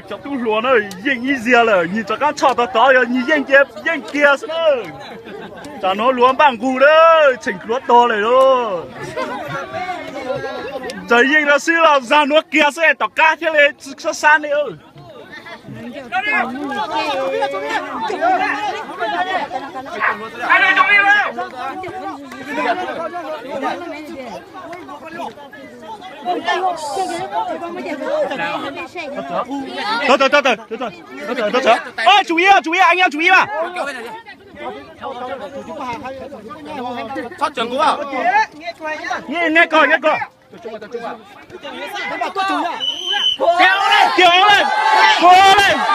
Cov tub hluas na, yeej ib ziag lawm, nyias rov qab tshoj tod tod, yog nyias yeej ces yeej kiag xwb na. Tsam no luag npaj nqus na, txheem hluav tog lawm lauj. Txawm yeej no xwb los zag nuav kiag xwb, tom qab thiaj li sab sab ne. Tawm, tawm, tawm, tawm, tawm, tawm, tawm. Ơ, tsum ib, tsum ib, anh em tsum ib mas. Nghe, nghe coi, nghe coi. Kiag hauv lawm, hauv lawm.